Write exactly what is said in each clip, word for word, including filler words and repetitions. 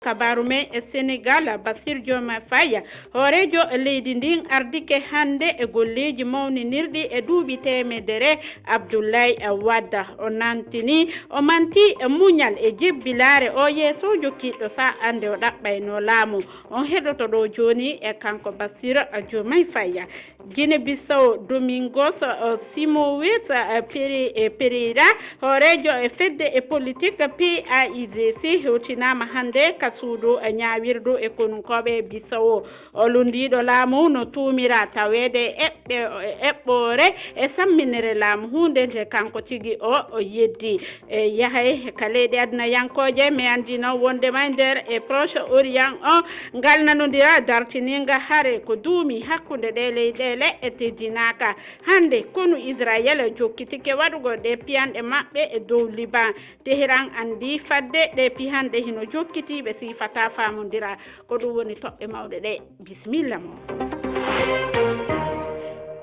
Kabaaru men e Senegal, Bassirou Diomaye Faye, hooreejo leydi ndin, ardike hannde e golleeji mawninirɗi e duuɓi teemedere Abdoulaye Wade. O nantini, o manti e muñal e jebbilaare o yeesoojo kiɗɗo sa annde o ɗaɓɓayno laamu. On heɗoto ɗo jooni e kanko Bassirou Diomaye Faye. Guinée Bissau, Domingos, eh, Simoes, eh, Pere-, eh, Pereira, hooreejo e fedde e politique P A I G C, hewtinaama hannde ka suudu, eh, ñaawirdu e konunkooɓe Bissau. O lunndiiɗo laamu no tuumira taweede eɓɓe-, eɓɓoore e samminere laamu, huunde nde kanko tigi o, o yeddi. E yahay ka leyɗe aduna yankooje, mi anndi noon wondema e nder e Proche Orient o, ngal nanondira dartininga hare ko duumi hakkunde ɗe leyɗele e teddinaaka. Hannde, konu Israel jokkitike waɗugol ɗe piyanɗe maɓɓe e dow Liban. Teheran anndi fadde ɗe pihanɗe hino jokkiti, ɓe siifata faamondira. Ko ɗum woni toɓɓe mawɗe ɗe. Bisimilla mon.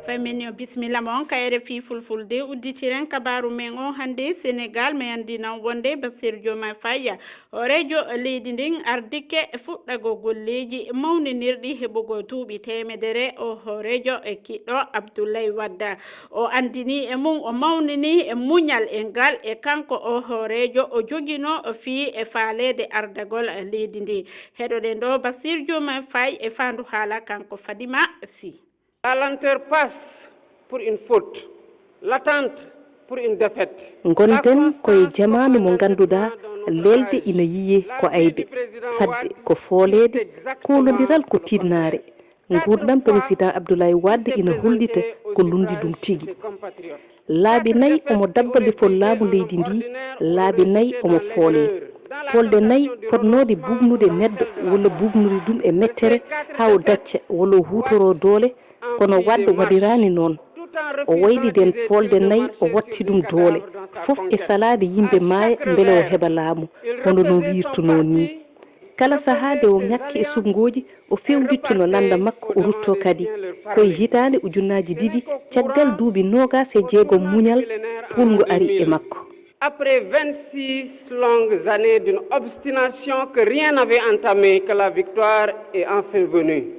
Fay men yo bisimilla mon ka R F I Fulfulde. Udditiren kabaaru men o hannde. Senegal, mi anndi noon wonde Bassirou Diomaye Faye, hooreejo leydi ndin, ardike fuɗɗago golleeji mawninirɗi heɓugo duuɓi teemedere o hooreejo e kiɗɗo Abdoulaye Wade. O anndini e mum, o mawnini e muñal e ngal e kanko o hooreejo o jogino fii e faaleede ardagol leydi ndi. Heɗoɗen ɗo Bassirou Diomaye Faye e faandu haala kanko Fadima Sy. La lenteur passe pour une faute, l'attente pour une défaite. Ngonɗen ko e jamaanu mo ngannduɗaa leelde ina yiyee ko aybe, fadde ko fooleede, koolondiral ko tiiɗnaare. Nguurndam Président Abdoulaye Wade ina hollita ko lunndiɗum tigi. Laabi nayi omo dabba lefol laamu leydi ndi, laabi nayi omo foolee. Polde nayi potnooɗe bugnude neɗɗo walla bugnude ɗum e mettere haa o dacca walla o huutoroo doole, kono Wade waɗiraani noon. O wayli ɗeen folde nayi, o watti ɗum doole, fof e salaade yimɓe maaya mbele o heɓa laamu, hono no wiirtunoo nii. Kala sahaa nde o ŋakki e suɓngooji, o fewndittino lannda makko, o ruttoo kadi. Ko e hitaande ujunnaaji ɗiɗi, caggal duuɓi noogaas e jeegom muñal, puulngu ari e makko. Après vingt-six longues années d'une obstination que rien n'avait entamée, que la victoire est enfin venue.